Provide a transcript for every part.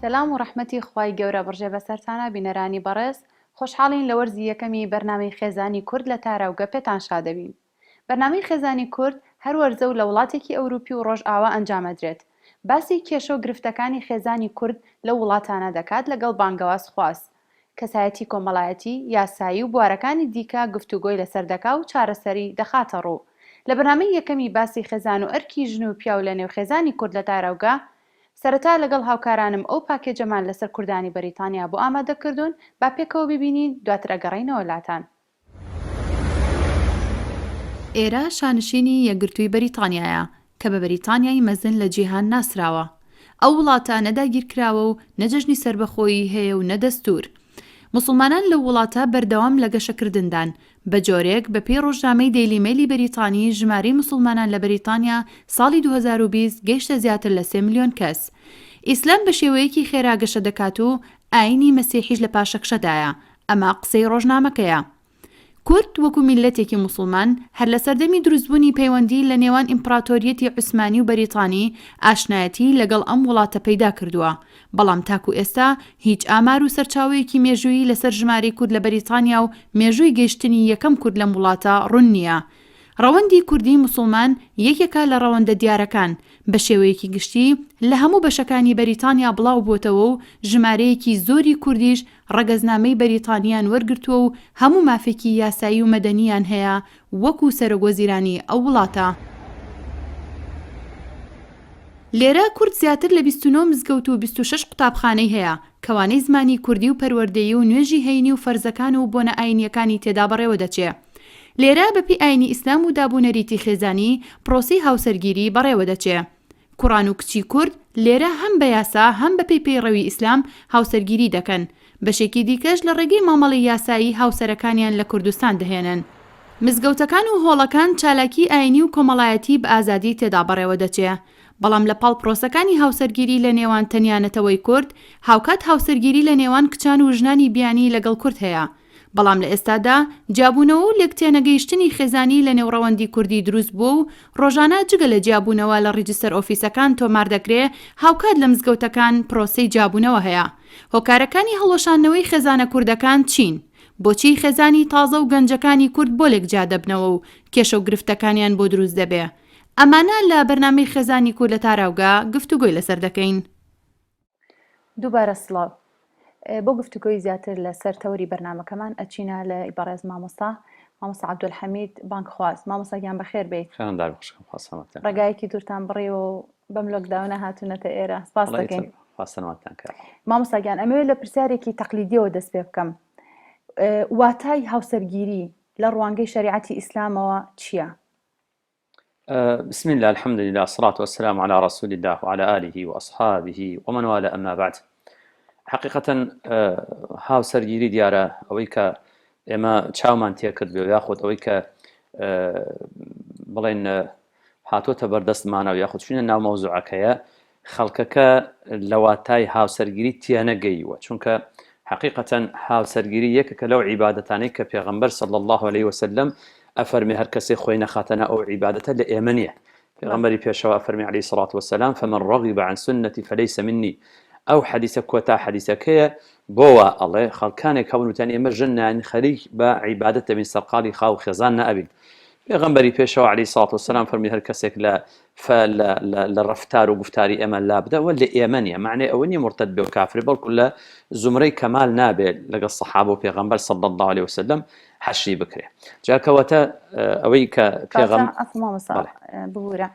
سەلام و ڕەحمەتی خوای گەورە بڕژێ بەسەرتانا بینەرانی بەڕێز، خۆشحاڵین لە وەرزی یەکەمی بەرنامەی خێزانی کورد لە تاراوگە پێتان شادەبین. بەرنامەی خێزانی کورد هەر وەرزە و لە وڵاتێکی ئەوروپی و ڕۆژئاوا ئەنجام ئەدرێت. باسی کێشە و گرفتەکانی خێزانی کورد لەو وڵاتانە دەکات لەگەڵ بانگەواز خواز، کەسایەتی کۆمەڵایەتی، یاسایی و بوارەکانی دیکە گفتوگۆی لەسەر دەکا و چارەسەری دەخاتە ڕوو. لە بەرنامەی یەکەمی باسی خێزان و ئەرکی ژن و پیاو لە نێو خێزانی کورد لە تاراوگە، سەرەتا لەگەڵ هاوکارانم ئەو پاکێجەمان لەسەر کوردانی بەریتانیا بۆ ئامادە کردوون، با پێکەوە بیبینین، دواتر ئەگەڕێینەوە لاتان. ئێرە شانشینی یەکگرتووی بەریتانیایە کە بە بەریتانیای مەزن لە جیهان ناسراوە. ئەو وڵاتە نە داگیرکراوە و نە جەژنی سەربەخۆیی هەیە و نە دەستوور. موسڵمانان لەو وڵاتە بەردەوام لە گەشەکردندان، بە جۆرێک بە پێی ڕۆژنامەی دەیلی مەیلی بەریتانی ژمارەی موسڵمانان لە بەریتانیا ساڵی 2020 گەیشتە زیاتر لە سێ ملیۆن کەس. ئیسلام بە شێوەیەکی خێرا گەشە دەکات و ئایینی مەسیحیش لە پاشەکشەدایە، ئەمە قسەی ڕۆژنامەکەیە. کورد وەکو میللەتێکی موسڵمان، هەر لە سەردەمی دروستبوونی پەیوەندی لە نێوان ئیمپڕاتۆریەتی عوسمانی و بەریتانی، ئاشنایەتی لەگەڵ ئەم وڵاتە پەیدا کردووە. بەڵام تاکو ئێستا هیچ ئامار و سەرچاوەیەکی مێژوویی لەسەر ژمارەی کورد لە بەریتانیا و مێژووی گەیشتنی یەکەم کورد لەم وڵاتە ڕوون نییە. ڕەوەندی کوردی موسڵمان یەکێکە لە ڕەوەندە دیارەکان، بە شێوەیەکی گشتی لە هەموو بەشەکانی بەریتانیا بڵاوبووەتەوە و ژمارەیەکی زۆری کوردیش ڕەگەزنامەی بەریتانییان وەرگرتووە و هەموو مافێکی یاسایی و مەدەنییان هەیە وەکو سەرۆک وەزیرانی ئەو وڵاتە. لێرە کورد زیاتر لە 29 مزگەوت و 26 قوتابخانەی هەیە کە وانەی زمانی کوردی و پەروەردەیی و نوێژی هەینی و فەرزەکان و بۆنە ئاینییەکانی تێدا بەڕێوە دەچێ. لێرە بەپێی ئاینی ئیسلام و داب و نەریتی خێزانی پرۆسەی هاوسەرگیری بەڕێوە دەچێ. کوڕان و کچی کورد لێرە هەم بە یاسا هەم بەپێی پەیڕەوی ئیسلام هاوسەرگیری دەکەن، بەشێکی دیکەش لە ڕێگەی مامەڵەی یاسایی هاوسەرەکانیان لە کوردستان دەهێنن. مزگەوتەکان و هۆڵەکان چالاکی ئاینی و کۆمەڵایەتی بە ئازادی تێدا بەڕێوە دەچێ، بەڵام لە پاڵ پرۆسەکانی هاوسەرگیری لە نێوان تەنیا نەتەوەی کورد، هاوکات هاوسەرگیری لە نێوان کچان و ژنانی بیانی لەگەڵ کورد هەیە، بەڵام لە ئێستادا جیابوونەوە و لێکتێنەگەیشتنی خێزانی لە نێو ڕەوەندی کوردی دروست بووە و ڕۆژانە جگە لە جیابوونەوە لە register office ەکان تۆمار دەکرێ هاوکات لە مزگەوتەکان پرۆسەی جیابوونەوە هەیە. هۆکارەکانی هەڵوەشاندنەوەی خێزانە کوردەکان چین؟ بۆچی خێزانی تازە و گەنجەکانی کورد بۆ لێک جیا دەبنەوە و کێشە و گرفتەکانیان بۆ دروست دەبێ؟ ئەمانە لە بەرنامەی خێزانی کورد لە تاراوگە گفتوگۆی لەسەر دەکەین. دووبارە سڵاو. بۆ گفتوگۆی زیاتر لە سەر تەوەری بەرنامەکەمان ئەچینە لای بەڕێز مامۆستا مامۆستا عەبدولحەمید بانگخواز. مامۆستا گیان بەخێر بێیت. خێران دار خوشکم خوا سەلامەتتان کات. ڕێگایەکی دوورتان بڕیوە و بەم lockdown ە هاتوونەتە ئێرە. سپاس وەڵا دەکەین. ئیتر خوا سەلامەتتان کات. مامۆستا گیان ئەمەوێت لە پرسیارێکی تەقلیدیەوە دەست پێ بکەم. واتای هاوسەرگیری لە ڕوانگەی شەریعەتی ئیسلامەوە چییە؟ بسم اللە الحمد للە الصلاة والسلام علی رسول اللە وعلی آله وأصحابه ومن والاه اما بعد حقیقەتەن هاوسەرگیری دیارە ئەوەی کە ئێمە چاومان تێکرد بێ یاخود ئەوەی کە بڵێن هاتۆتە بەردەستمانە و یاخود چوینە ناو مەوزوعەکەیە خەڵکەکە لە واتای هاوسەرگیری تێنەگەیوە چونکە حەقیقەتەن هاوسەرگیری یەکێکە لەو عیبادەتانەی کە پێغەمبەر صلی اللە علیه وسلم ئەفەرمێ هەر کەسێ خۆی نەخاتە ناو ئەو عیبادەتە لە ئێمە نییە پێغەمبەری پێشەوا ئەفەرمێ علیه الصلاة والسلام فمن رغب عن سنتی فلیس منی ئەو حەدیسە کۆتا حەدیسەکەیە بۆ وا ئەڵێ خەڵکانێک هەبوون وتیان ئێمە ژن ناین خەریک بە عیبادەت دەبین سەرقاڵی خاو خێزان نابین پێغەمبەری پێشەوا علیه الصلاة والسلام فەرمی هەر کەسێک لە فە لە لە لە ڕەفتار و گوفتاری ئێمە لابدە وە لە ئێمە نیە مەعنای ئەوە نیە مورتەد بێ و کافر بەڵکو لە زومرەی کەمال نابێ لەگەڵ سەحابە و پێغەمبەر صلی اللە علیە وسلم حەشری بکرێ جا کەواتە ئەوەی کە پێغەم کەواتە عەفو مامۆستا بەڵێ ببورە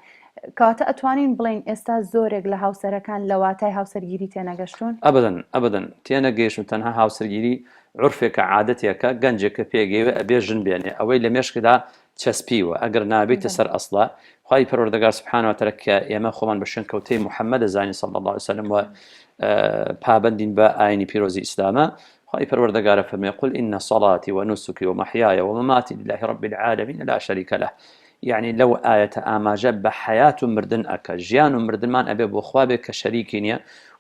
کەواتە ئەتوانین بڵێین ئێستا زۆرێک لە هاوسەرەکان لە واتای هاوسەرگیری تێنەگەشتوون؟ ئەبەدەن ئەبەدەن تێنەگەیشتوون تەنها هاوسەرگیری عورفێکە عادەتێکە گەنجێک کە پێگەیوێ ئەبێ ژن بێنێ ئەوەی لە مێشکدا چەسپیوە ئەگەر نابیتە سەر ئەسڵە خوای پەروەردگار سبحانە وتعالی کە ئێمە خۆمان بە شوێنکەوتەی محمد دەزانین صلی اللە علیه وسلم و پابەندین بە ئاینی پیرۆزی ئیسلامە خوای پەروەردگارە فەرمێ قل إن صلاتي ونسكي ومحياي ومماتي لله رب العالمين لا شريك له یعنی لەو ئایەتە ئاماژە بە حەیات و مردن ئەکە ژیان و مردنمان ئەبێ بۆ خوا بێ کە شەریکی نییە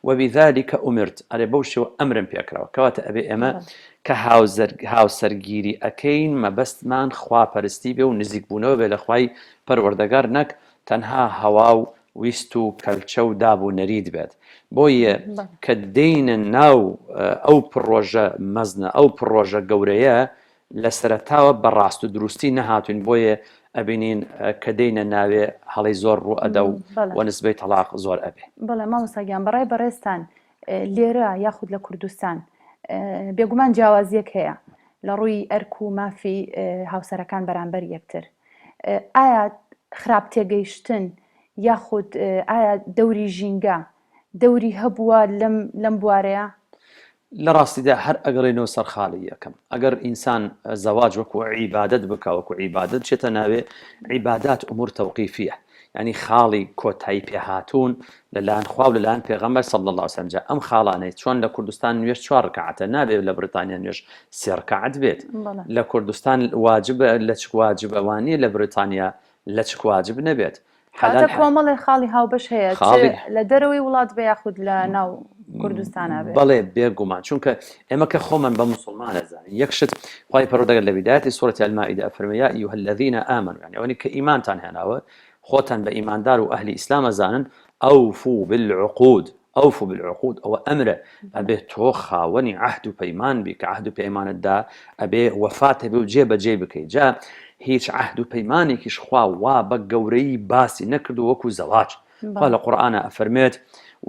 وبذلك أمرت ئەرێ بەو شێوە ئەمرم پێکراوە کەواتە ئەبێ ئێمە کە هاوسەرگیری ئەکەین مەبەستمان خوا پەرستی بێ و نزیک بوونەوە بێ لە خوای پەروەردەگار نەک تەنها هەوا و. ویست و کەلچە و داب و نەریت بێت بۆیە کە دێینە ناو ئەو پڕۆژە مەزنە ئەو پڕۆژە گەورەیە لە سەرەتاوە بە ڕاست و دروستی نەهاتوین بۆیە ئەبینین کە دێینە ناوێ هەڵەی زۆر ڕوو ئەدە و وە نسبەی تەڵاق زۆر ئەبێ. بەڵێ مامۆستا گیان بەڕای بەڕێزتان لێرە یاخود لە کوردستان بێگومان جیاوازیەک هەیە لە ڕووی ئەرک و مافی هاوسەرەکان بەرامبەر یەکتر ئایا خراپ تێگەیشتن یاخود ئایا دەوری ژینگە دەوری هەبووە لەم لەم بوارەیە؟ لە ڕاستیدا هەر ئەگەڕێینەوە سەر خاڵی یەکەم ئەگەر ئینسان زەواج وەکو عیبادەت بکا وەکو عیبادەت بچێتە ناوێ عیبادات ئومور تەوقیفیە یعنی خاڵی کۆتایی پێهاتوون لەلایەن خوا و لەلایەن پێغەمبەر صلی اللە علیه وسلم جا ئەم خاڵانەی چۆن لە کوردستان نوێژ چوار ڕکعەتە نابێت لە بریتانیا نوێژ سێ ڕکعەت بێت لە کوردستان واجبە لەچک واجبە وانیە لە بریتانیا لەچک واجب نەبێت کەواتە کۆمەڵێ خاڵی هاوبەش هەیە چ لە دەرەوەی وڵات بێ یاخود لە ناو کوردستانا بێ. بەڵێ بێگومان چونکە ئێمە کە خۆمان بە موسڵمان ئەزانین یەک شت خوای پەروەردگار لە بیدایەتی سورەتی المائدە ئەفەرموێ یا ایها الذین آمنوا یعنی ئەوانەی کە ئیمانتان هێناوە خۆتان بە ئیماندار و ئەهلی ئیسلام ئەزانن اوفوا بالعقود اوفوا بالعقود ئەوە ئەمرە ئەبێ تۆ خاوەنی عەهد و پەیمان بی کە عەهد و پەیمانت دا ئەبێ وەفات هەبێ و جێ بەجێی بکەی جا هیچ عەهد و پەیمانێکیش خوا وا بە گەورەیی باسی نەکردووە وەکو زەواج خوا لە قورئانا ئەفەرموێت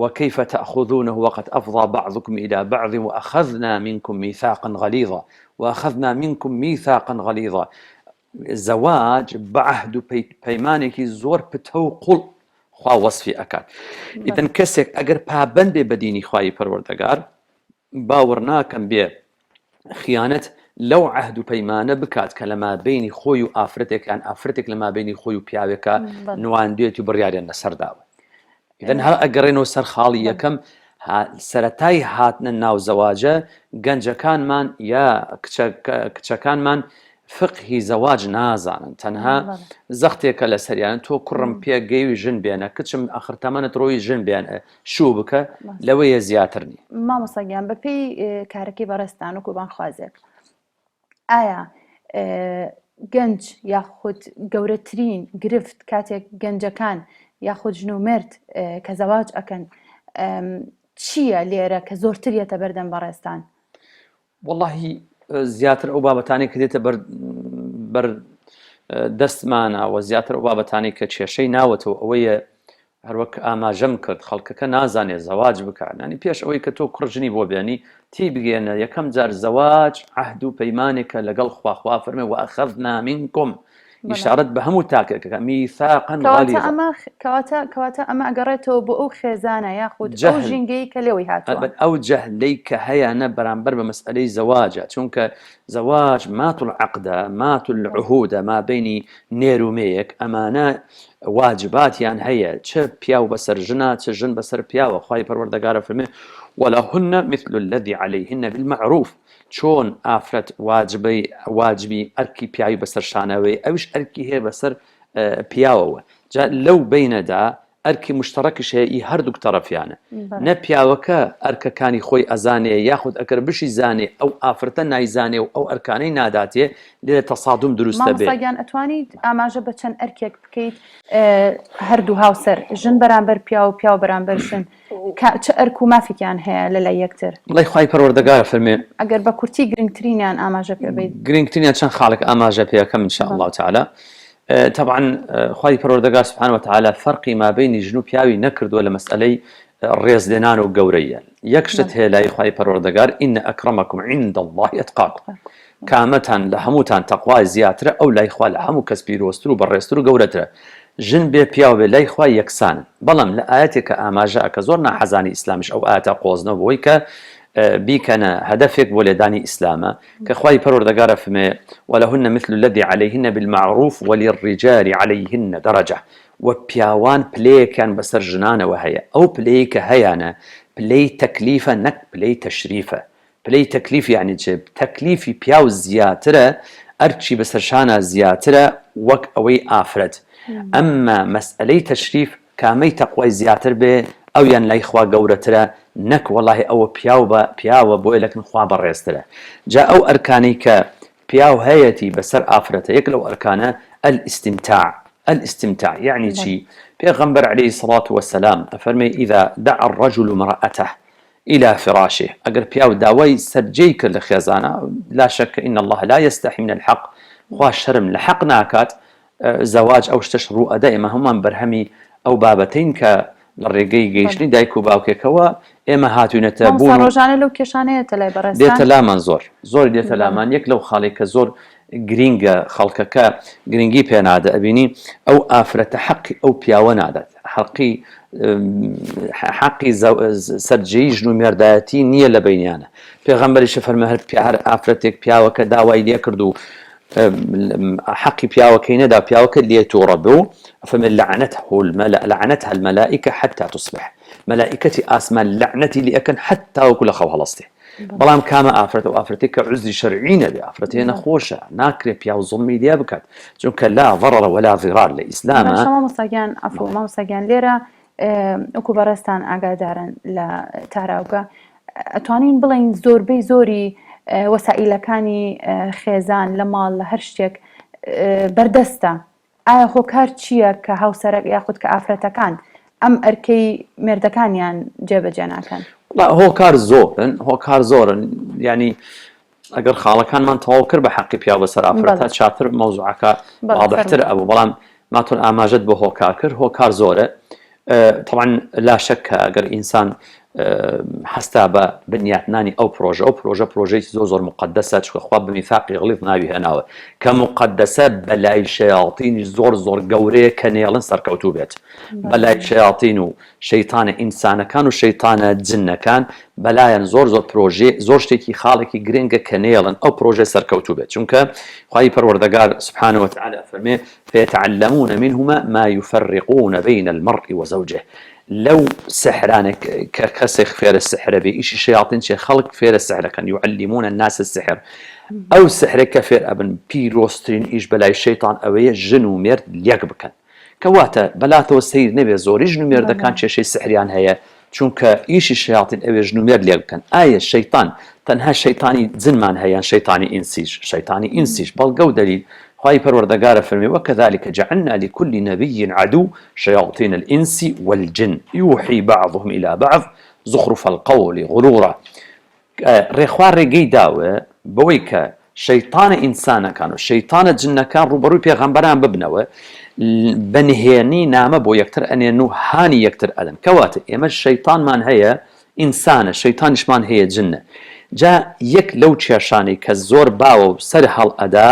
وكيف تأخذونه وقد أفضى بعضكم إلى بعض وأخذنا منكم ميثاقا غليظا وأخذنا منكم ميثاقا غليظا زەواج بە عەهد و پەیمانێکی زۆر پتە و قوڵ خوا وەسفی ئەکات ئیتن کەسێک ئەگەر پابەند بێ بە دینی خوای پەروەردەگار باوەڕ ناکەم بێ خیانەت لەو عەهد و پەیمانە بکات کە لە مابینی خۆی و ئافرەتێک یان ئافرەتێک لە مابینی خۆی و پیاوێکە نواندێت و بڕیاریان لەسەرداوە ئیدەن هەر ئەگەڕێنەوە سەر خاڵی یەکەم سەرەتای هاتنە ناو زەواجە گەنجەکانمان یا کچەکانمان فقهی زەواج نازانن تەنها زەختێکە لە سەریان تۆ کوڕم پێگەیوی ژن بێنە کچم ئەخر تەمەنت ڕۆی ژن بێن شوو بکە لەوەیە زیاتر نی. مامۆستا گیان بەپێی کارەکەی بەڕێزتان وەکو بانگخوازێک ئایا گەنج یاخود گەورەترین گرفت کاتێک گەنجەکان یاخود ژن و مێرد کە زەواج ئەکەن چییە لێرە کە زۆرتر یەتە بەردەم بەڕێزتان؟ وەڵاهی زیاتر ئەو بابەتانەی کە دێتە بەر بەر دەستمانە و زیاتر ئەو بابەتانەی کە کێشەی ناوەتەوە ئەوەیە هەروەک ئاماژەم کرد خەڵکەکە نازانێ زەواج بکا یانی پێش ئەوەی کە تۆ کوڕ ژنی بۆ بێنی تی بگەێنە یەکەم جار زەواج عهد و پەیمانێکە لەگەڵ خوا خوا فەرمێ وأخذنا منكم ئیشارەت بە هەموو تاکێکەکە میثاقا کەواتە ئەمە کەواتە کەواتە ئەمە ئەگەڕێتەوە بۆ ئەو خێزانە یاخود ئەو ژینگەی کە لێوەی هاتووە ئەو جەهلەی کە هەیانە بەرامبەر بە مەسئەلەی زەواجە چونکە زەواج مات العقدە مات العهودە ما بینی نێر و مێیەک ئەمانە واجباتیان هەیە چ پیاو بەسەر ژنا چ ژن بەسەر پیاوە خوای پەروەردەگار ئەفەرمێ ولهن مثل الذی علیهن بالمعروف چۆن ئافرەت واجبەی واجبی ئەرکی پیاوی بەسەر شانەوەی ئەویش ئەرکی هەیە بەسەر پیاوەوە جا لەو بینەدا ئەرکی مشتەڕەکیش هەیە ئی هەردووک تەڕەفیانە نە پیاوەکە ئەرکەکانی خۆی ئەزانێ یاخود ئەگەر بشی زانێ ئەو ئافرەتە نایزانێ و ئەو ئەرکانەی ناداتێ لێرە تەسادوم دروست دەبێ. مامۆستا گیان ئەتوانیت ئاماژە بە چەند ئەرکێک بکەیت هەردوو هاوسەر ژن بەرامبەر پیاو و پیاو بەرامبەر ژن کە چ ئەرک و مافێکیان هەیە لە لای یەکتر؟ بەڵی خوای پەروەردەگار ئەفەرموێ. ئەگەر بە کورتی گرنگترینیان ئاماژە پێ بەیت. گرنگترینیان چەند خاڵێک ئاماژە پێ ئەکەم ان شاء اللە تعالی. تەبعەن خوای پەروەردەگار سبحانە وتعالی فەرقی مابەینی ژن و پیاوی نەکردووە لە مەسئەلەی ڕێزلێنان و گەورەییە یەک شت هەیە لای خوای پەروەردەگار ان اکرمکم عند اللە اتقاکم کامەتان لە هەمووتان تەقوای زیاترە ئەو لای خوا لە هەموو کەس پیرۆزتر و بەڕێزتر و گەورەترە ژن بێ پیاو بێ لای خوا یەکسانن بەڵام لە ئایەتێک کە ئاماژە ئەکە زۆر ناحەزانی ئیسلامیش ئەو ئایەتە قۆزنەوە بۆی کە بیکەنە هەدەفێک بۆ لێدانی ئیسلامە کە خوای پەروەردەگار ئەفەرموێ، ولهن مثل الذی علیهن بالمعروف وللرجال علیهن درجە، وە پیاوان پلەیەکیان بەسەر ژنانەوە هەیە، ئەو پلەیەی کە هەیانە پلەی تەکلیفە نەک پلەی تەشریفە، پلەی تەکلیف یەعنی چ؟ تەکلیفی پیاو زیاترە، ئەرکی بەسەر شانا زیاترە وەک ئەوەی ئافرەت، ئەمما مەسئەلەی تەشریف کامەی تەقوای زیاتر بێ ئەویان لای خوا گەورەترە نەک وەڵاهی ئەوە پیاو بە پیاوە بۆیە لەکن خوا بەڕێزترە جا ئەو ئەرکانەی کە پیاو هەیەتی بەسەر ئافرەتە یەک لەو ئەرکانە الاستمتاع. الاستمتاع یەعنی چی؟ پێغەمبەر علیە الصلوە والسلام ئەفەرمێ اذا دعا الرجل امرأته الی فراشه ئەگەر پیاو داوای سەرجێی کرد لە خێزانا لا شک ان اللە لا یستحی من الحق خوا شەرم لە حەق ناکات زەواج ئەو شتەش ڕوو ئەدا ئێمە هەموومان بەرهەمی ئەو بابەتەین کە لە ڕێگەی گەیشتنی دایک و باوکێکەوە ئێمە هاتوینەتە بوون و ڕۆژانە لەو کێشانەیەتە لای بەڕێزتان؟ دێتە لامان زۆر زۆر دێتە لامان یەک لەو خاڵی کە زۆر گرینگە خەڵکەکە گرنگی پێ نادە ئەبینی ئەو ئافرەتە حەقی ئەو پیاوە نادات حەقی حەقی سەرجێی ژن و مێردایەتی نییە لە بینیانە پێغەمبەریشە فەرمە هەر هەر ئافرەتێک پیاوەکە داوای لێ کرد و حەقی پیاوەکەی نەدا پیاوەکە لێ توڕە بوو فەرمێ لعنته الملا لعنتها الملائکە حتى تصبح مەلائیکەتی ئاسمان لەعنەتی لێ ئەکەن حەتا وەکو لە خەو هەڵەستێ بەڵام کامە ئافرەت و ئافرەتێک کە عوزری شەرعی نەبێ ئافرەتێ نەخۆشە ناکرێ پیاو زوڵمی لێ بکات چونکە لا ضرر ولا ضرار لە ئیسلامە باشە مامۆستا گیان عەفو مامۆستا گیان لێرە وەکو بەڕێزتان ئاگادارن لە تاراوگە ئەتوانین بڵێین زۆربەی زۆری وەسائیلەکانی خێزان لە ماڵ لە هەر شتێک بەردەستە ئایا هۆکار چییە کە هاوسەرەک یاخود کە ئافرەتەکان ئەم ئەرکەی مێردەکانیان جێبەجێ ناکەن؟ هۆکار زۆرن هۆکار زۆرن یعنی ئەگەر خاڵەکانمان تەواو کرد بە حەقی پیاو بەسەر ئافرەتە چاتر مەوزوعەکە واضحتر ئەبوو بەڵام ماتۆن ئاماژەت بۆ هۆکار کرد هۆکار زۆرە طبعا لا شک کە ئەگەر ئینسان هەستا بە بنیاتنانی ئەو پرۆژە ئەو پرۆژە پرۆژەیەکی زۆر زۆر مقدسە چونکە خوا بە میثاقی غلیظ ناوی هێناوە کە مقدسە بەلای شەیاطینی زۆر زۆر گەورەیە کە نێڵن سەرکەوتوو بێت بەلای شەیاطین و شەیتانە ئینسانەکان و شەیتانە جنەکان بەلایان زۆر زۆر پرۆژێ زۆر شتێکی خاڵێکی گرنگە کە نێڵن ئەو پرۆژە سەرکەوتوو بێت چونکە خوای پەروەردەگار سبحانه وتعالی ئەفەرمێ فیتعلمون منهما ما یفرقون بین المرء وزوجه لەو سحرانە کە کەسێک فێرە سحرە بێ ئیشی شەیاطین چیە خەڵک فێرە سحرەکەن یعلمون الناس السحر ئەو سحرە کە فێر ئەبن پیرۆزترین ئیش بەلای شەیتان ئەوەیە ژن و مێرد یەک بکەن کەواتە بەلاتەوە سەیر نەبێ زۆری ژن و مێردەکان کێشەی سحریان هەیە چونکە ئیشی شەیاتین ئەوێ ژن و مێرد لێک بکەن ئایە شەیتان تەنها شەیتانی جنمان هەیە یان شەیتانی ئینسیش شەیتانی ئینسیش بەڵگە و دەلیل خوای پەروەردەگار ئەفەرموێ وکذلک جعلنا لکل نبی عدو شیاطین الانس والجن یوحی بعضهم الی بعض زخرف القول غرورا ڕێخوا ڕێگەی داوە بەوەی کە شەیتانە ئینسانەکان و شەیتانە جنەکان ڕووبەڕووی پێغەمبەران ببنەوە بە نهێنی نامە بۆ یەکتر ئەنێن و هانی یەکتر ئەدەن کەواتە ئێمە شەیتانمان هەیە ئینسانە شەیتانیشمان هەیە جنە جا یەک لەو کێشانەی کە زۆر باوە و سەر هەڵئەدا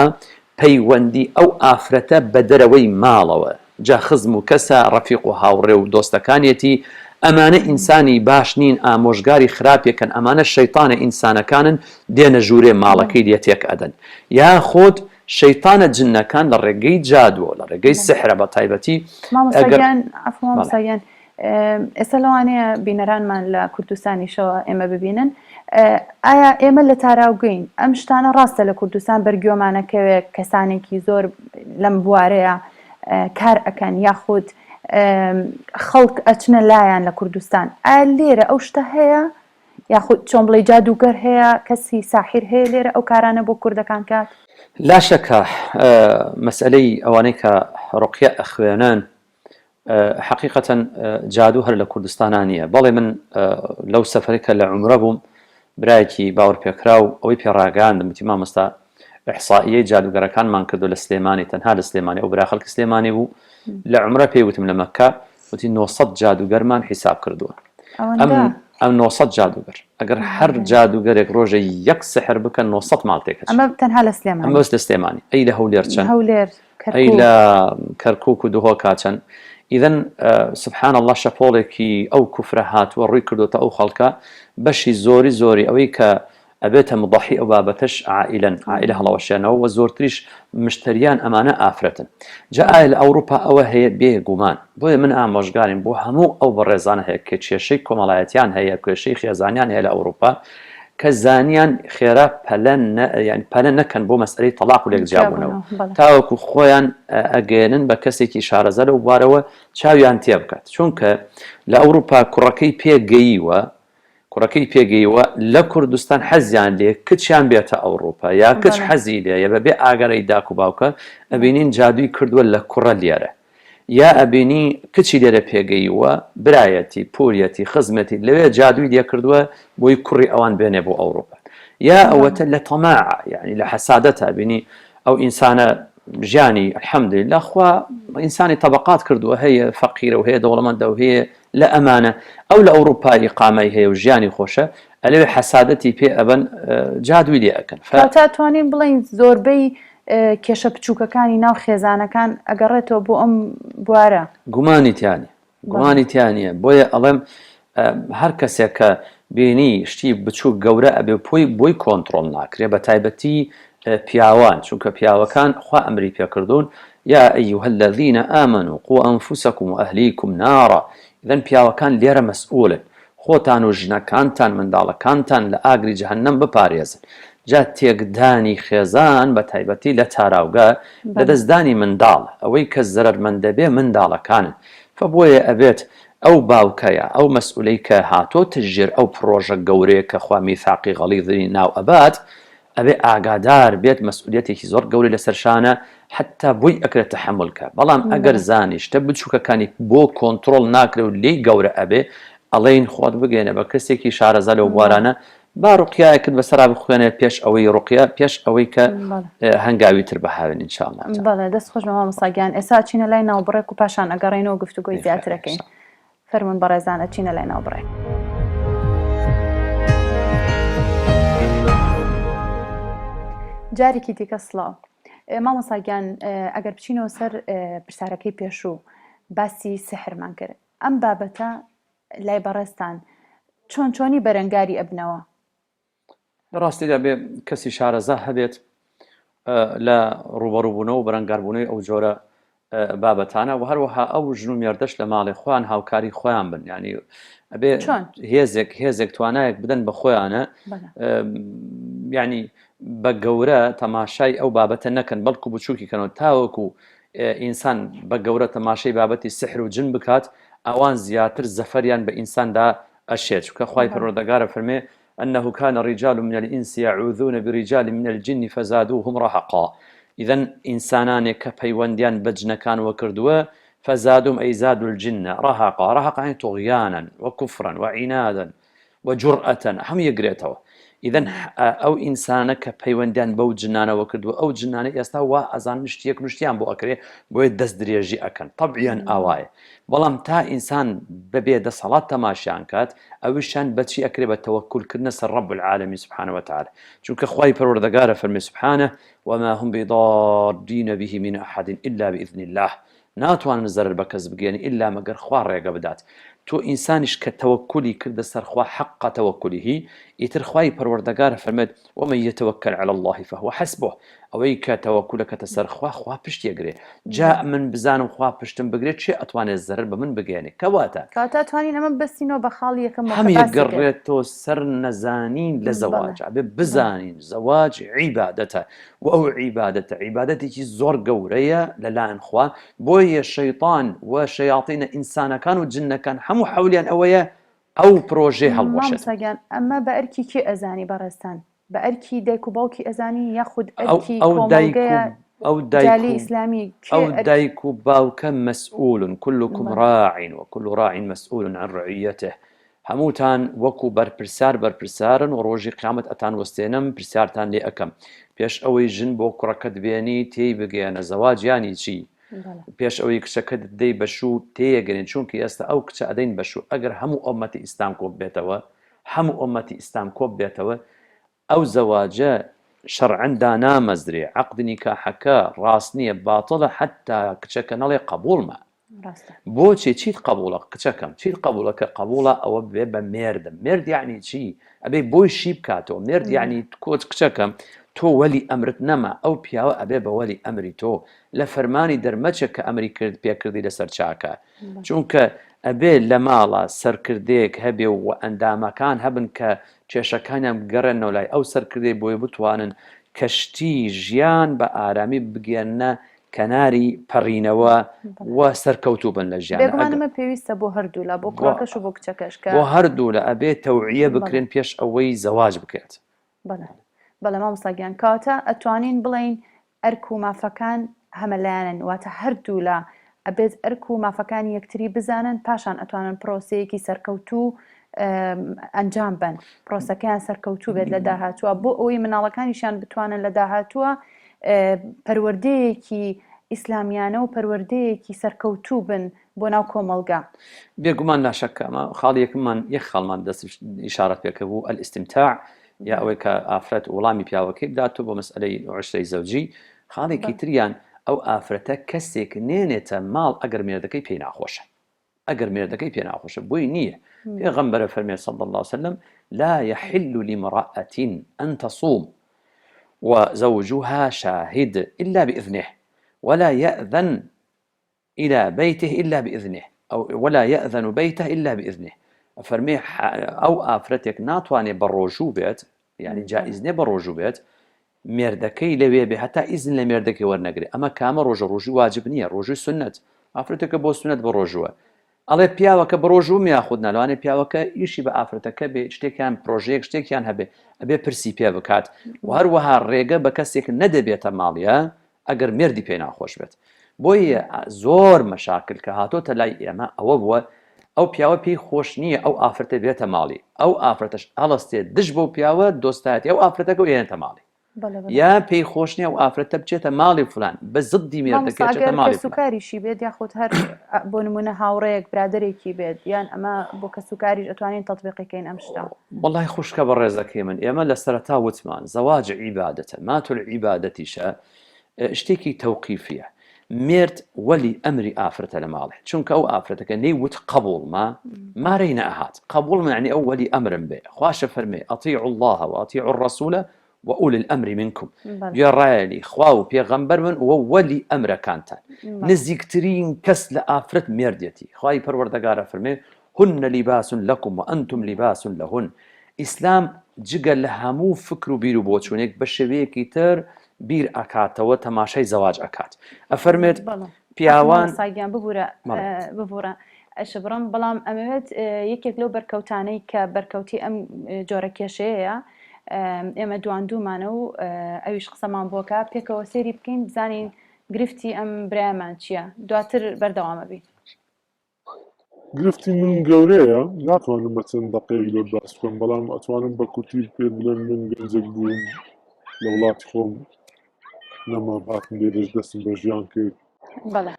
پەیوەندی ئەو ئافرەتە بە دەرەوەی ماڵەوە، جا خزم و کەسە، ڕەفیق و هاوڕێ و دۆستەکانیەتی، ئەمانە ئینسانی باش نین، ئامۆژگاری خراپێکن، ئەمانە شەیتانە ئینسانەکانن دێنە ژوورێ ماڵەکەی لێ تێک ئەدەن، یاخود شەیتانە جنەکان لە ڕێگەی جادووە، لە ڕێگەی سحرە بە تایبەتی مامۆستا ئەگەر گیان، عەفو بەڵێ. مامۆستا گیان، ئێستا لەوانەیە بینەرانمان لە کوردستانیشەوە ئێمە ببینن ئایا ئێمە لە تاراوگەین ئەم شتانە ڕاستە لە کوردستان بەرگوێمانەکەوێت کەسانێکی زۆر لەم بوارەیە کار ئەکەن یاخود خەڵک ئەچنە لایەن لە کوردستان ئایا لێرە ئەو شتە هەیە یاخود چۆن بڵێ جادووگەر هەیە کەسی ساحیر هەیە لێرە ئەو کارانە بۆ کوردەکان کات؟ لا شەکە مەسئەلەی ئەوانەی کە ڕوقیە ئەخوێنن حەقیقەتەن جادوو هەر لە کوردستانا نییە. بەڵێ من لەو سەفەرەی کە لە عومرە بووم برایەکی باوەڕپێکراو ئەوەی پێ ڕاگەیاندم وتی مامۆستا ئیحسائیەی جادووگەرەکانمان کردو لە سلێمانی تەنها لە سلێمانی ئەو برا خەڵکی سلێمانی بوو لە عومرە پێی وتم لە مەککە وتی 900 جادووگەرمان حیساب کردووە ئەم ئەم 900 جادووگەر ئەگەر هەر جادووگەرێک ڕۆژێ یەک سحر بکەن 900 ماڵ تێکەچێ ئەمە تەنها لە سلێمانی ئەمە بەس لە سلێمانی ئەی لە هەولێر چەند هەولێر ئەی لە کەرکوک و دهۆکا چەند؟ ئیذن سبحان اللە شەپۆڵێکی ئەو کوفرە هاتووە ڕووی کردۆتە ئەو خەڵکە بەشی زۆری زۆری ئەوەی کە ئەبێتە مضحی ئەو بابەتەش عائیلەن عائیلە هەڵەوەشێنەوە وە زۆرتریش مشتەریان ئەمانە ئافرەتن جا ئایا لە ئەوروپا ئەوە هەیە بێ گومان بۆیە من ئامۆژگاریم بۆ هەموو ئەو بەڕێزانە هەیە کە کێشەی کۆمەڵایەتیان هەیە کێشەی خێزانیان هەیە لە ئەوروپا کە زانیان خێرا پەلە نە یانی پەلە نەکەن بۆ مەسئەلەی تەڵاق و لێک جیابوونەوە تاوەکو خۆیان ئەگەیەنن بە کەسێکی شارەزا لەو بوارەوە چاویان تێ بکات چونکە لە ئەوروپا کوڕەکەی پێ گەییوە کوڕەکەی پێگەیوە لە کوردستان حەزیان لێ کچیان بێتە ئەوروپا یا کچ حەزی لێیە بەبێ ئاگەرەی داک و باوکە ئەبینین جادووی کردووە لە کوڕە لێرە. یا ئەبینی کچی لێرە پێگەیوە برایەتی پوریەتی خزمەتی لەوێ جادووی لێکردووە بۆی کوڕی ئەوان بێنێ بۆ ئەوروپا یا ئەوەتە لە تەماع یعنی لە حەسادەتا بینی ئەو ئینسانە ژیانی الحمدللە خوا ئینسانی تەبەقات کردووە هەیە فەقیرە و هەیە دەوڵەمەندە و هەیە لە ئەمانە ئەو لە ئەوروپا ئیقامەی هەیە و ژیانی خۆشە ئەلەوێ حەسادەتی پێ ئەبەن جادووی لێ ئەکەن ف. کەواتە ئەتوانین بڵێین زۆربەی کێشە بچووکەکانی ناو خێزانەکان ئەگەڕێتەوە بۆ ئەم بوارە؟ گومانی تیا نیە گومانی تیا نیە بۆیە ئەڵێم هەر کەسێک کە بینی شتی بچووک گەورە ئەبێ پۆی بۆی کۆنتڕۆڵ ناکرێ بە تایبەتی پیاوان چونکە پیاوەکان خوا ئەمری پێکردوون یا ایها الذین آمنوا قوا انفسکم و اهلیکم نارا ئیذن پیاوەکان لێرە مەسئولن خۆتان و ژنەکانتان منداڵەکانتان لە ئاگری جەهەنەم بپارێزن جا تێکدانی خێزان بە تایبەتی لە تاراوگە لەدەستدانی منداڵ ئەوەی کە زەرەرمەندەبێ منداڵەکانن فە بۆیە ئەبێت ئەو باوکە یا ئەو مەسئولەی کە هاتۆتە ژێر ئەو پڕۆژە گەورەیە کە خوا میثاقی غەڵیزی ناو ئەبات ئەبێ ئاگادار بێت مەسئولیەتێکی زۆر گەورەی لەسەر شانە حەتا بۆی ئەکرێت تەحەمول کا بەڵام ئەگەر زانی شتە بچوکەکانی بۆ کۆنتڕۆڵ ناکرێ و لێی گەورە ئەبێ ئەڵێین خۆت بگەیەنە بە کەسێکی شارەزا لەو بوارانە با ڕوقیایەکت بەسەرا بخوێنێ پێش ئەوەی ڕوقیە پێش ئەوەی کە هەنگاوی تر بهاوێن ان شاء الله تعالی. بەڵێ دەست خۆش بێ مامۆستا گیان ئێستا ئەچینە لای ناوبڕێک و پاشان ئەگەڕێینەوە گفتوگۆی زیاتر ئەکەین فەرموون بەڕێزان ئەچینە لای ناوبڕێک. جارێکی دیکە سڵاو مامۆستا گیان ئەگەر بچینەوە سەر پرسیارەکەی پێشوو باسی سحرمان کرد ئەم بابەتە لای بەڕێزتان چۆن چۆنی بەرەنگاری ئەبنەوە؟ لە ڕاستیدا بێ کەسی شارەزا هەبێت لە ڕووبەڕووبوونەوە و بەرەنگاربوونەوەی ئەو جۆرە بابەتانە و هەروەها ئەو ژن و مێردەش لە ماڵێ خۆیان هاوکاری خۆیان بن ینی ئەبێ هێزێک هێزێک توانایەک بدەن بە خۆیانە ینی بە گەورە تەماشای ئەو بابەتە نەکەن بەڵکو بچووکی کەنەوە تاوەکو ئینسان بە گەورە تەماشای بابەتی سحر و جن بکات ئەوان زیاتر زەفەریان بە ئینساندا ئەشێت چونکە خوای پەروەردەگار ئەفەرمێ، انه کان رجال من الانس یعوذون برجال من الجن فزادوهم رهقا، ئیذن ئینسانانێک کە پەیوەندیان بە جنەکانوە کردووە، فزادوهم ای زادوا الجن رهقا، رهقا یعنی طغیانا وکفرا وعنادا وجرأة هەمووی ئەگرێتەوە. ئیذن ئەو ئینسانە کە پەیوەندیان بەو جنانەوە کردووە ئەو جنانە ئێستا وا ئەزانن شتیەک نوشتیان بۆ ئەکرێ بۆیە دەست درێژی ئەکەن تەبعیان ئاوایە بەڵام تا ئینسان بە بێ دەسەڵات تەماشیان کات ئەویشیان بەچی ئەکرێ بە تەوەکول کردنە سەر رب العالمین سبحانە وتعالی چونکە خوای پەروەردەگار ئەفەرمێ سبحانە وما هم بضارین به من احد الا باذن الله ناتوانن زەرەر بە کەس بگەیەنن ئیلا مەگەر خوا ڕێگە بدات تۆ ئینسانیش کە تەوەکولی کردە سەر خوا حق توکله ئیتر خوای پەروەردەگار ئەفەرمێت ومن یتوکل علی اللە فهو حسبه ئەوەی کە تەوەکول ئەکەتە سەر خوا خوا پشتی ئەگرێ جا من بزانم خوا پشتم بگرێ کێ ئەتوانێ زەرەر بە من بگەیەنێ کەواتە کەواتە ئەتوانین ئەمە ببەستینەوە بە خاڵی یەکەم وە کە هەم باسی کرد یەگەڕێتەوە سەر نەزانین لە بەڵێ زەواج ئەبێ بزانین زەواج عیبادەتە و ئەو عیبادەتە عیبادەتێکی زۆر گەورەیە لە لایەن خوا بۆیە شەیتان و شەیاتینە ئینسانەکان و جنەکان هەموو حەولیان ئەوەیە ئەو پرۆژەی هەڵبوەشێتەوە. مامۆستا گیان ئەمە بە ئەرکی کێ ئەزانی بەڕێزتان؟ بە ئەرکی دایک و باوکی ئەزانی یاخود ئەرکی کۆمەڵگەیە جالی ئیسلامی کێ ئەو دایک و باوکە مەسئولن کلکم راع وکل راع مسئول عن رعیته هەمووتان وەکو بەرپرسیار بەرپرسیارن و ڕۆژی قیامەت ئەتان وەستێنم پرسیارتان لێ ئەکەم پێش ئەوەی ژن بۆ کوڕەکەت بێنی تێی بگەیەنە زەواج یانی چی پێش ئەوەی کچەکەت دەی بەشوو تێیەگەنێن چونکە ئێستا ئەو کچە ئەدەین بەشوو ئەگەر هەموو ئۆمەتی ئیسلام کۆ بێتەوە هەموو ئۆمەتی ئیسلام کۆ بێتەوە ئەو زەواجە شەرعەن دانامەزرێ عەقد نیکاحەکە ڕاست نیە باتڵە حەتا کچەکە نەڵێ قەبوڵمە بۆچی چیت قەبوڵە کچەکەم چیت قەبوڵە کە قەبوڵە ئەوە بێ بە مێردم مێرد یعنی چی ئەبێ بۆی شی بکاتەوە مێرد یعنی کۆچ کچەکەم تۆ وەلی ئەمرت نەما ئەو پیاوە ئەبێ بە وەلی ئەمری تۆ لە فەرمانی دەرمەچە کە ئەمری کرد پێکردی لەسەر چاکە چونکە ئەبێ لە ماڵا سەرکردەیەک هەبێ و ئەندامەکان هەبن کە کێشەکانیان بگەڕێنەوە لای ئەو سەرکردەی بۆیە بتوانن کەشتی ژیان بە ئارامی بگەیەننە کەناری پەڕینەوە و سەرکەوتوو بن لە ژیان. بێگومان ئەمە پێویستە بۆ هەردوولا بۆ کوڕەکەش و بۆ کچەکەش کە. بۆ هەردوولا ئەبێ تەوعیە بکرێن پێش ئەوەی زەواج بکرێت. بەڵێ بەڵێ مامۆستا گیان کەواتە ئەتوانین بڵێین ئەرک و مافەکان هەمەلایەنەن واتە هەردوولا. ئەبێت ئەرک و مافەکانی یەکتری بزانن پاشان ئەتوانن پرۆسەیەکی سەرکەوتوو ئەنجام بەن پرۆسەکەیان سەرکەوتوو بێت لە داهاتووە بۆ ئەوەی مناڵەکانیشیان بتوانن لە داهاتووە پەروەردەیەکی ئیسلامیانە و پەروەردەیەکی سەرکەوتوو بن بۆ ناو کۆمەڵگا. بێگومان لا شک ئەمە خاڵی یەکەممان یەک خاڵمان دەست ئیشارەت پێ کردبوو الاستمتاع یا ئەوەی کە ئافرەت وڵامی پیاوەکەی بدات و بۆ مەسئلەی عشرەی زەوجی خاڵێکی تریان ئەو ئافرەتە کەسێک نێنێتە ماڵ ئەگەر مێردەکەی پێی ناخۆشە ئەگەر مێردەکەی پێ ناخۆشە بۆی نییە پێغەمبەرە فەرمێ صلی الله عليه وسلم لا يحل لامرأة أن تصوم وزوجها شاهد إلا بإذنه ولا يأذن إلى بيته إلا بإذنه أو ولا يأذن بيته إلا بإذنه ئەفەرمێ ئەو ئافرەتێک ناتوانێ بە ڕۆژوو بێت یعنی جائز نیە بە ڕۆژوو بێت مێردەکەی لەوێ بێ هەتا ئیزن لە مێردەکەی وەرنەگرێ ئەمە کامە ڕۆژە ڕۆژی واجب نییە ڕۆژووی سنت ئافرەتەکە بۆ سنت بە ڕۆژووە ئەڵێ پیاوەکە بە ڕۆژووم یاخود نا لەوانەیە پیاوەکە ئیشی بە ئافرەتەکە بێ شتێکیان پرۆژەیەک شتێکیان هەبێ ئەبێ پرسی پێ بکات و هەروەها ڕێگە بە کەسێک نەدەبێتە ماڵیە ئەگەر مێردی پێ ناخۆش بێت بۆیە زۆر مەشاکل کە هاتۆتە لای ئێمە ئەوە بووە ئەو پیاوە پێی خۆش نییە ئەو ئافرەتە بێتە ماڵی ئەو ئافرەتەش هەڵەستێ دژ بەو پیاوە دۆستایەتی ئەو ئافرەتەکە و ئێنێتە ماڵی یا پێی خۆش نییە ئەو ئافرەتە بچێتە ماڵی فلان بە زدی مێردەکەی بچێتە ماڵی فلان. کەسوکاریشی بێت یاخود هەر بۆ نمونە هاوڕێیەک برادەرێکی بێت یان ئەمە بۆ کەسوکاریش ئەتوانین تەتبیقی کەین ئەم شتە؟ وەڵای خوشکە بەڕێزەکەی من ئێمە لە سەرەتا وتمان زەواج عیبادەتە مات العیبادەتیشە شتێکی تەوقیفیە مێرد وەلی ئەمری ئافرەتە لە ماڵێ چونکە ئەو ئافرەتەکە نەی وت قبوڵمە مارەی نەئەهات قبوڵمە یعنی ئەو وەلی ئەمرم بێ خواشە فەرمێ اطیعوا الله و اطیعوا الرسول وأولي الأمر منكم گوێڕایەلی خوا و پێغەمبەر بن و وەلی ئەمرەکانتان نزیکترین کەس لە ئافرەت مێردێتی خوای پەروەردەگارە فەرمێ هن لباس لكم وأنتم لباس لهن ئیسلام جگە لە هەموو فکر و بیر و بۆچوونێک بە شێوەیەکی تر بیر ئەکاتەوە تەماشای زەواج ئەکات ئەفەرمێت پیاوان ساگیان ببورە ببورە ئەشبڕم بەڵام ئەمەوێت یەکێک لەو بەرکەوتانەی کە بەرکەوتی ئەم جۆرە کێشەیە ئێمە دواندوومانە و ئەویش قسەمان بۆکە پێکەوە سێری بکەین بزانین گرفتی ئەم برایمان چییە دواتر بەردەوامە بین. گرفتی من گەورەیە ناتوانم بە چەند دەقەیەک لۆت باس بکەم بەڵام ئەتوانم بە کورتی پێت بڵێم من گەنجێک بووم لە وڵاتی خۆم نەمام هاتم لێرەش دەستم بە ژیان کرد بەڵێ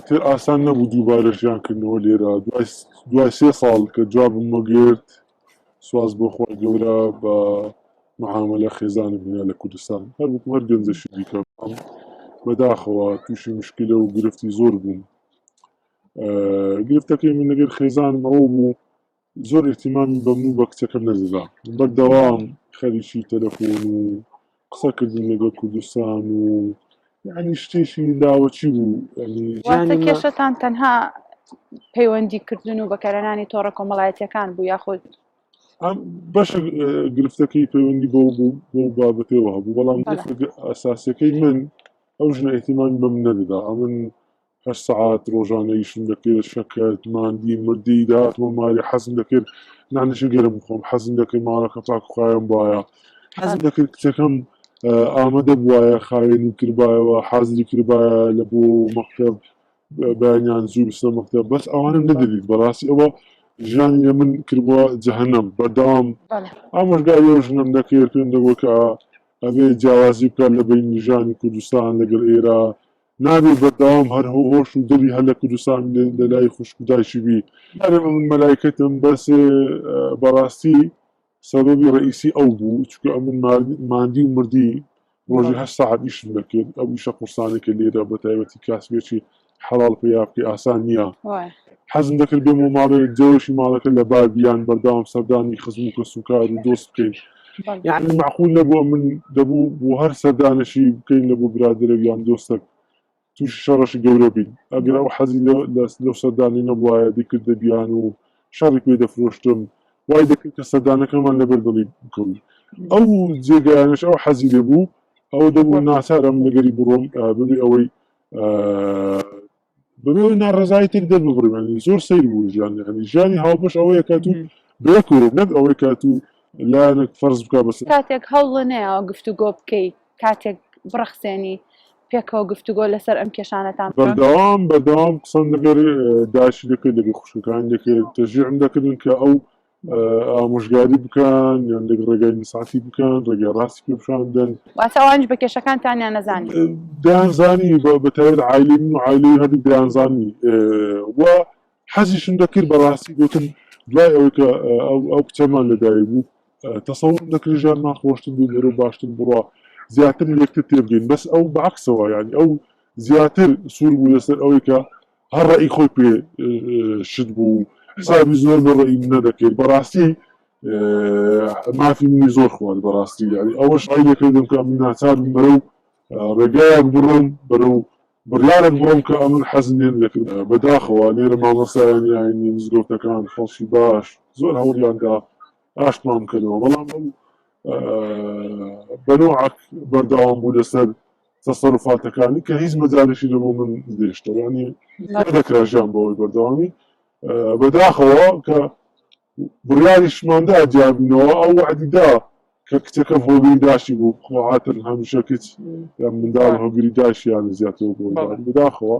تر ئاسان نەبوو دووبارە ژیان کردنەوە لێرە دوای دوای سێ ساڵ کە جوابم وەگرت سواز بۆ خوای گەورە بە معاملە خێزانم هێنا لە کوردستان هەر وەکو هەر گەنجێکی دیکە بەڵام بەداخەوە تووشی مشکلە و گرفتی زۆر بووم گرفتەکەی من لەگەر خێزانم ئەوە بوو زۆر اهتمامی بە من و بە کچەکەم نەدەدا بەردەوام خەریکی تەلەفۆن و قسەکردن لەگەڵ کوردستان و یعنی شتێکی لاوەکی بوو یعنی واتە کێشەتان تەنها پەیوەندی کردن و بەکارهێنانی تۆڕە کۆمەڵایەتیەکان بوو یاخود ئەم بەشە گرفتەکەی پەیوەندی بۆ بۆ بابەتەوە هەبوو بەڵام ئەساسەکەی من ئەو ژنە اهتمامی بە من نەدەدا ئەمن هەشت سەعات ڕۆژانە ئیشم دەکرد شەکەت ماندی مردی داهاتمە ماری حەزم دەکرد نانێکی گەرم بخۆم حەزم دەکرد ماڵەکە پاک و خاوێن بایە حەزم دەکرد کچەکەم ئامادە بوایە خاوێنی کردبایەوە حازری کردبایە لە بۆ مەکتەب بەیانیان زوو بچنە مەکتەب بەس ئەوانم نەدەدیت بەڕاستی ئەوە ژیانی لە من کردبووە جەهەنەم بەردەوام ئامۆژگاری ئەو ژنەم دەکرد پێم دەگوت کە ئەبێ جیاوازی بکات لە بەینی ژیانی کوردستان لەگەڵ ئێرە نابێ بەردەوام هەر هۆش و دڵی هەر لە کوردستان لە لای خوشک و دایکی بی. نارێم ئەمن مەلایکەتم بەس بەڕاستی سەبەبی ڕەئیسی ئەو بوو چونکە ئەمن ماندی و مردی ڕۆژی هەشت سەعات ئیشم دەکرد ئەو ئیشە قورسانەی کە لێرە بە تایبەتی کاسبێکی حەڵاڵ پەیا بکەی ئاسان نییە حەزم دەکرد بێمەوە ماڵێ جەوەشی ماڵەکە لە بابیان بەردەوام سەردانی خزم و کەسوکار و دۆست بکەین یعنی معقول نەبوو من دەبوو بۆ هەر سەردانەشی بکەین لە بۆ برادەرێک یان دۆستێک تووشی شەڕەشی گەورە بین ئەگەر ئەو حەزی لەو سەردانی نەبوایە دەیکردە بیان و شەڕی پێ دەفرۆشتم وای دەکرد کە سەردانەکەمان لەبەر دڵی بکەوی ئەو جێگایانش ئەو حەزی لێ بوو ئەو دەبوو ناچارم لەگەری بڕۆم ببێ ئەوەی بەبێ ئەوەی ناڕەزایی تێک دەرببڕیم یانی زۆر سەیر بوو ژیان یانی ژیانی هاوبەش ئەوەیە کە تو بەیەکەوە نەک ئەوەی کە تو لایەنێک فەرز بکا بەسەر کاتێک هەوڵ نەیاوە گفتوگۆ بکەی کاتێک بڕەخسێنی. پێکەوە گفتوگۆ لەسەر ئەم کێشانەتان بکەن؟ بەردەوام بەردەوام قسەم لەگەر دایکی دەکرد لەگەر خوشکەکانی دەکرد تەشجیعم دەکردن کە ئەو ئامۆژگاری بکەن یان لەگەڵ ڕێگای نساتی بکەن ڕێگای ڕاستی پێ پیشان بدەن. واتە ئەوانیش بە کێشەکانتانیان نەزانی؟ دەیانزانی بە تایبەت عایلەی من و عایلەی هەردووک دەیانزانی و حەزیشم دەکرد بەڕاستی گوتم دوای ئەوەی کە ئەو کچەمان لەدایک بوو تەسەورم دەکرد ژیانمان خۆشتر بوو بەرەو باشتر بڕوا زیاتر لە یەکتر تێبگەین بەس ئەو بەعکسەوە یعنی ئەو زیاتر سوور بوو لەسەر ئەوەی کە هەر ڕەئی خۆی پێ شت بوو حسابی زۆر بە ڕەئی من نەدەکرد بەڕاستی مافی منی زۆر خوارد بەڕاستی یعنی ئەوەش ڕای لێکردم کە من ناچار بم بەرەو ڕێگایەک بڕۆم بەرەو بڕیارێک بڕۆم کە ئەمن حەزم لێ نەدەکرد بەداخەوە لێرە مامۆستایانی ئاینی مزگەوتەکان خەڵکی باش زۆر هەوڵیان دا ئاشتمان بکەنەوە بەڵام ئەو بەنوعەک بەردەوام بوو لەسەر تەسەروفاتەکانی کە هیچ مەجالێکی لە بۆ من نەهێشتەوە یعنی نەدەکرا ژیان بەوەی بەردەوامی بەداخەوە کە بڕیاریشماندا جیابینەوە ئەو وعدی دا کە کچەکەم هۆگری داشی بوو خۆ عاتن هەمیشە کچ یان منداڵ هۆگری داشیان زیاتر بۆ بەداخەوە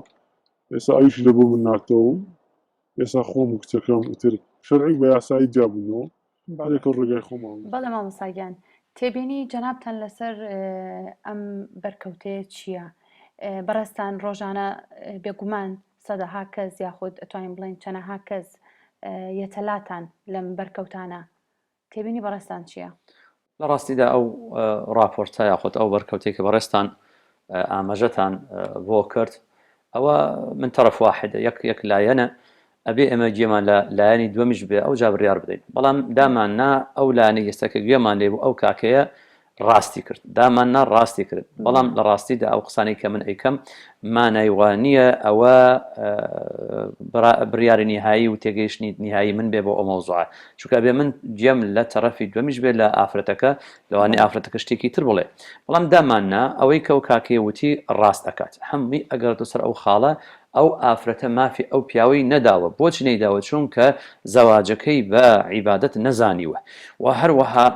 ئێستا ئەویش لە بۆ من ناتەوە و ئێستا خۆم و کچەکەم ئیتر شەرعی بە یاسایی جیابوونەوە هەرێکە ڕێگای خۆمان. بەڵێ مامۆستا گیان تێبینی جەنابتان لەسەر ئەم بەرکەوتەیە چییە؟ بەڕێزتان ڕۆژانە بێگومان سەدەها کەس یاخود ئەتوانین بڵێین چەنەها کەس یەتە لاتان لەم بەرکەوتانە تێبینی بەڕێزتان چییە؟ لە ڕاستیدا ئەو ڕاپۆرتە یاخود ئەو بەرکەوتەی کە بەڕێزتان ئاماژەتان بۆ کرد ئەوە من تەرەف واحدە یەک یەک لایەنە ئەبێ ئێمە گوێمان لە لایەنی دووەمیش بێ ئەوجا بڕیار بدەین بەڵام دامان نا ئەو لایەنەی ئێستا کە گوێمان لێ بوو ئەو کاکەیە ڕاستی کرد دامان نا ڕاستی کرد بەڵام لە ڕاستیدا ئەو قسانەی کە من ئەیکەم مانای وا نییە ئەوە بڕیاری نیهایی و تێگەیشتنی نیهایی من بێ بۆ ئەو مەوزوعە چونکە ئەبێ من گوێم لە تەڕەفی دووەمیش بێ لە ئافرەتەکە لەوانەیە ئافرەتەکە شتێکی تر بڵێ بەڵام دامان نا ئەوەی کە ئەو کاکەیە وتی ڕاست ئەکات هەمووی ئەگەڕێتەوە سەر ئەو خاڵە ئەو ئافرەتە مافی ئەو پیاوەی نەداوە بۆچی نەیداوە چونکە زەواجەکەی بە عیبادەت نەزانیوە وە هەروەها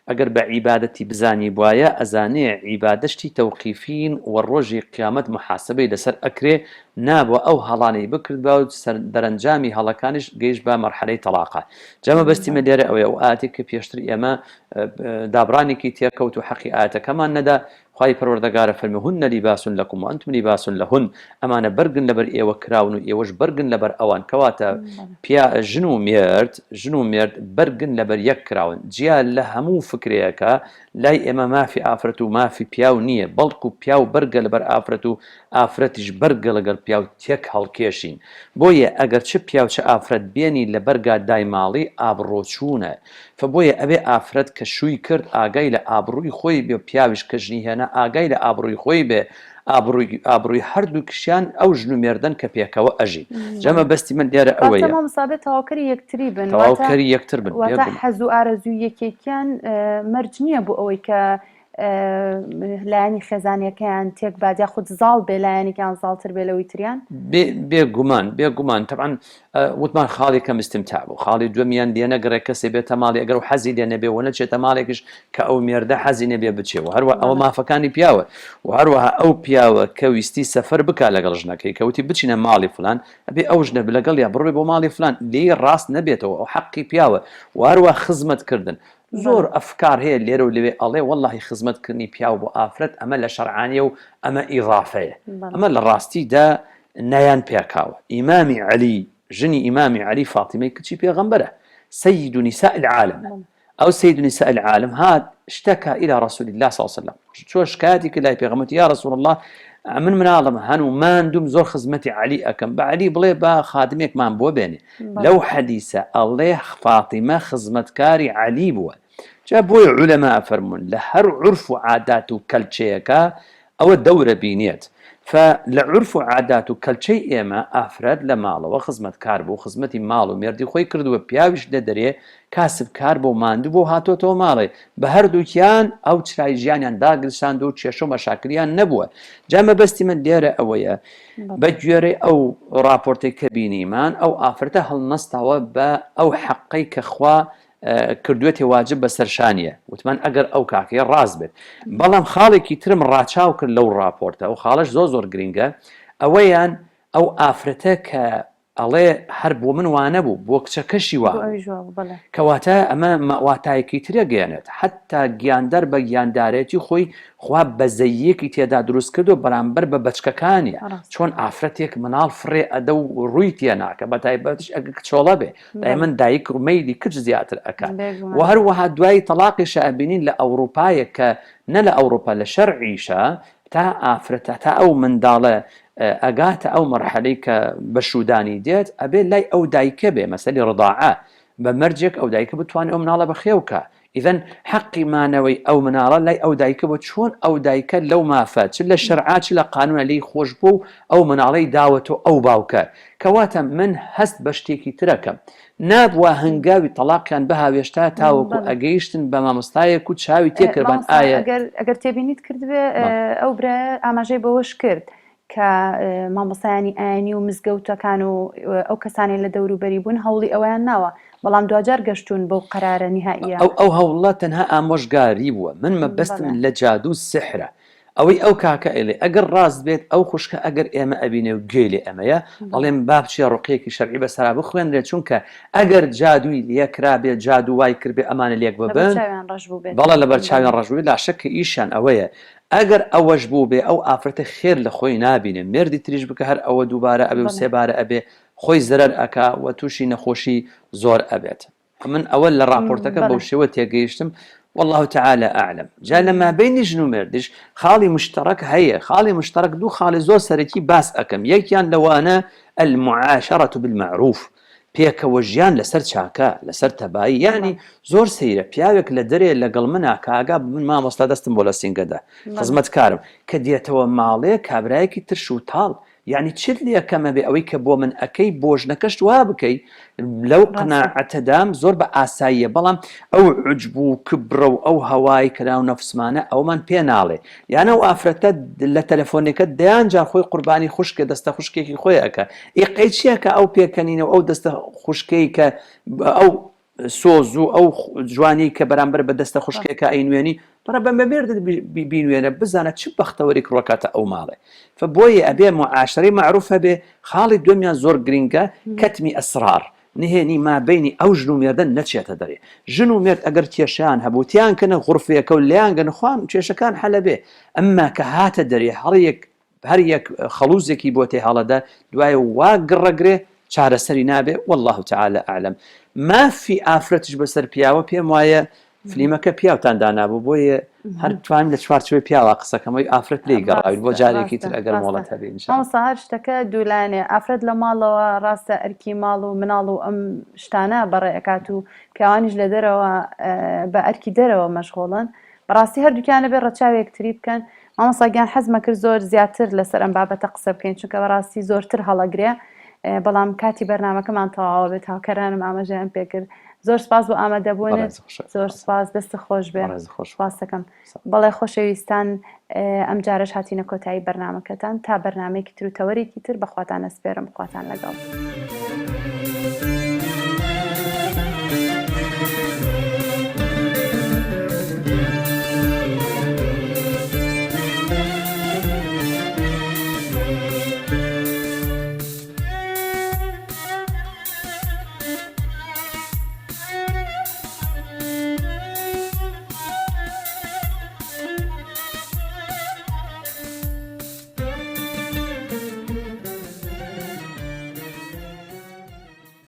ئەگەر بە عیبادەتی بزانیبوایە ئەزانێ عیبادە شتی تەوقیفین وە ڕۆژی قیامەت موحاسەبەی لەسەر ئەکرێ نابوە ئەو هەڵانەی بکردبا و دەرەنجامی هەڵەکانیش گەیشت بە مەرحەلەی تەڵاقە جا مەبەستی من لێرە ئەوەیە ئەو ئایەتەی کە پێشتر ئێمە دابڕانێکی تێکەوت و حەقی ئایەتەکەمان نەدا خوای پەروەردەگار ئەفەرموێ، هن لباس لکم وانتم لباس لهن، ئەمانە بەرگن لەبەر ئێوە کراون و ئێوەش بەرگن لەبەر ئەوان، کەواتە پیا ژن و مێرد ژن و مێرد بەرگن لەبەر یەک کراون، جیا لە هەموو فکرەیەکە لای ئێمە مافی ئافرەت و مافی پیاو نییە، بەڵکو پیاو بەرگە لەبەر ئافرەت و ئافرەتیش بەرگە لەگەڵ پیاو تێک هەڵکێشین، بۆیە ئەگەر چ پیاو چ ئافرەت بێنی لەبەرگا دایماڵی ئابڕۆچوونە. فە بۆیە ئەبێ ئافرەت کە شووی کرد ئاگای لە ئابڕووی خۆی بێ پیاویش کە ژنی هێنا ئاگای لە ئابڕووی خۆی بێ ئابڕووی ئابڕووی هەردووکشیان ئەو ژن و مێردەن کە پێکەوە ئەژین جا مەبەستی من لێرە واتە ئەوەیە مامۆستا بێ تەواوکەری یەکتری بن واتە تەواوکەری یەکتر بن واتە بێگومان. حەز و ئارەزووی یەکێکیان مەرج نییە بۆ ئەوەی کە لایەنی خێزانیەکەیان تێک بات یاخود زاڵ بێ لایەنێکیان زاڵتر بێ لەوەی تریان؟ بێ بێگومان بێگومان تەبعەن وتمان خاڵی کەم استمتاع بوو خاڵی دووەمیان لێ نەگەڕێ کەسێ بێتە ماڵی ئەگەر و حەزی لێ نەبێ و نەچێتە ماڵێکیش کە ئەو مێردە حەزی نەبێ بچێ و هەروە ئەوە مافەکانی پیاوە و هەروەها ئەو پیاوە کە ویستی سەفەر بکا لەگەڵ ژنەکەی کە وتی بچینە ماڵی فلان ئەبێ ئەو ژنە لەگەڵیا بڕۆێ بۆ ماڵی فلان لێی ڕاست نەبێتەوە ئەو حەقی پیاوە و هەروە خزمەت کردن زۆر ئەفکار هەیە لێرە و لەوێ ئەڵێ وەڵاهی خزمەت کردنی پیاو بۆ ئافرەت ئەمە لە شەرعانیە و ئەمە ئیضافەیە ئەمە لە ڕاستیدا نایان پێکاوە ئیمامی عەلی ژنی ئیمامی عەلی فاتیمەی کچی پێغەمبەرە سید نساء العالم ئەو سید نساء العالم هات اشتكى الى رسول الله صلى الله عليه وسلم چوە شکایەتی کرد لای پێغەمبەر یا رسول الله من مناڵم هەن و ماندوم زۆر خزمەتی عەلی ئەکەم بە عەلی بڵێ با خادمێکمان بۆ بێنێ لەو حەدیسە ئەڵێ فاتیمە خزمەتکاری عەلی بووە جا بۆیە عولەما ئەفەرموون لە هەر عورف و عادات و کەلچەیەکا ئەوە دەورە بینێت ف لە عورف و عادات و کەلچەی ئێمە ئافرەت لە ماڵەوە خزمەتکار بوو خزمەتی ماڵ و مێردی خۆی کردووە پیاویش لە دەرێ کاسبکار بوو ماندوو بوو هاتۆتەوە ماڵێ بە هەردووکیان ئەو چرای ژیانیان داگرساندوو و کێشە و مەشاکلیان نەبووە جا مەبەستی من لێرە ئەوەیە بە گوێرەی ئەو ڕاپۆرتەی کە بینیمان ئەو ئافرەتە هەڵنەستاوە بە ئەو حەقەی کە خوا. کردوێتی واجب بە سەرشانیە وتمان ئەگەر ئەو کاکەیە ڕاست بێت بەڵام خاڵێکی ترم ڕاچاو کرد لەو ڕاپۆرتە ئەو خاڵەش زۆر زۆر گرینگە ئەوەیان ئەو ئافرەتە کە ئەڵێ هەر بۆ من وانەبوو بۆ کچەکەشی وا کەواتە ئەمە واتایەکی ترە گەیەنێت حتا گیاندار بە گیاندارێتی خۆی خوا بەزەییەکی تێدا دروست کردو بەرامبەر بە بەچکەکانیە چۆن ئافرەتێک مناڵ فڕێ ئەدە و ڕووی تێناکە بە تایبەتش ئەگە کچۆڵە بێ دایمەن دایک و مەیلی کچ زیاتر ئەکات و هەروەها دوای تەلاقیشە ئەبینین لە ئەوروپایەک کە نە لە ئەوروپا لە شەرعیشە تا ئافرەتە تا ئەو منداڵە ئەگاتە ئەو مەرحەلەی کە بە شوودانی دێت ئەبێ لای ئەو دایکە بێ مەسەلی ڕضاعە بە مەرجێک ئەو دایکە بتوانێت ئەو مناڵە بەخێو کا ئیذن حەقی مانەوەی ئەو مناڵە لای ئەو دایکە بۆ چۆن ئەو دایکە لەو مافە چ لە شەرعا چ لە قانونە لێی خۆش بووە و ئەو مناڵەی داوەتۆ ئەو باوکە کەواتە من هەست بە شتێکی ترەکەم نابوا هەنگاوی تەڵاقیان بهاوێشتا تاوەکو ئەگەیشتن بە مامۆستایەک و چاوی تێکردبان ئایە ئەگەر تێبینیت کردبێ ئەو برایە ئاماژەی بەوەش کرد کە مامۆستایانی ئاینی و مزگەوتەکان و ئەو کەسانەی لە دەوروبەری بوون هەوڵی ئەوەیان ناوە، بەڵام دواجار گەشتوون بەو قەرارە نیهائیە. ئەو ئەو هەوڵە تەنها ئامۆژگاری بووە، من مەبەستم لە جادوو سحرە، ئەوەی ئەو کاکە ئەیڵێ ئەگەر ڕاست بێت ئەو خوشکە ئەگەر ئێمە ئەبینێ و گوێی لێ ئەمەیە ئەڵێم با بچێ ڕوقیەکی شەرعی بەسەرا بخوێنرێ چونکە ئەگەر جادووی لێ کرابێ جادوو وای کردبێ ئەمانە لێک ببن بەڵێ لەبەر چاویان ڕەش بووبێ لاشەک کە ئیشیان ئەوەیە ئەگەر ئەوەش بووبێ ئەو ئافرەتە خێر لە خۆی نابینێ مێردی تریش بکە هەر ئەوە دووبارە ئەبێ و سێبارە ئەبێ خۆی زەرەر ئەکا و تووشی نەخۆشی زۆر ئەبێت من ئەوە لە ڕاپۆرتەکە بەو شێوە تێگەیشتم والله تعالی اعلم جا لە مابینی ژن و مێردیش خاڵی مشتەڕک هەیە خاڵی مشتەڕک دوو خاڵی زۆر سەرەکی باس ئەکەم یەکیان لەوانە المعاشرة بالمعروف پێکەوە ژیان لەسەر چاکە لەسەر تەبایی یانی زۆر سەیرە پیاوێک لە دەرێ لەگەڵ منا کاگا من مامۆستا دەستم بۆ لە سینگەدا خزمەتکارم کە دێتەوە ماڵێ کابرایەکی ترش و تاڵ یعنی چت لێ کەمە بێ ئەوەی کە بۆ من ئەەکەی بۆ ژنەکەشت وا بکەی لەو قەناعەتەدام زۆر بە ئاساییە بەڵام ئەو عجب و کبرە و ئەو هەوای کە ناو نەفسمانە ئەومان پێ ناڵێ یان ئەو ئافرەتە لە تەلەفۆنەکە دەیان جار خۆی قوربانی خوشکە دەستە خوشکێکی خۆی ئەکا ئی قەی چیە کە ئەو پێکەنینە و ئەو دەستە خوشکەی کە ئەو سۆز و ئەو جوانی کە بەرامبەر بە دەستە خوشکێکە ئەینوێنی بەڕە بە مێردت بینوێنە بزانە چ بەختەوەرێک ڕۆکاتە ئەو ماڵێ فە بۆیە ئەبێ معاشرەی مەعروف هەبێ خاڵی دووەمیان زۆر گرینگە کەتمی ئەسرار نهێنی مابەینی ئەو ژن و مێردە نەچێتە دەرێ. ژن و مێرد ئەگەر کێشەیان هەبوو تیان کەنە غورفەیەکە و لێیان گەن خوان کێشەکان حەلە بێ. ئەمما کە هاتە دەرێ هەڕیەک هەر یەک خەڵوزێکی بۆ تێ هەڵەدە دوایە وا گڕەگرێ چارەسەری نابێ واللە تعالی اعلم. مافی ئافرەتیش بەسەر پیاوە پێم وایە فلیمەکە پیاوتان دانابوو بۆیە هەر توانیم لە چوارچێوەی پیاوە قسەکەم ئەوی ئافرەت لێی گەڕاوین بۆ جارێکی تر ئەگەر مۆڵەت هەبێ إن شاء الله. مامۆستا هەر شتەکە دوولایەنەیە ئافرەت لە ماڵەوە ڕاستە ئەرکی ماڵ و مناڵ و ئەم شتانە بەڕێ ئەکات و پیاوانیش لە دەرەوە بە ئەرکی دەرەوە مەشغوڵن بەڕاستی هەردووکیان ئەبێ ڕەچاوی یەکتری بکەن مامۆستا گیان حەزمە کرد زۆر زیاتر لەسەر ئەم بابەتە قسە بکەین چونکە بەڕاستی زۆرتر هەڵەگرێ بەڵام کاتی بەرنمەکەمان تەواوە بێت هاوکەرانم ئاماژەیان پێکرد زۆر سپاس بۆ ئامادەبوونت زۆر سپاس دەست خۆش بێ سپاسەکەم بەڵێ خۆشەویستان ئەم جارەش هاتینە کۆتایی بەرنمەکەتان تا بەرنمەیەکی تر و تەوەرێکی تر بەخواتان ئەسپێرم خواتان لەگەڵ.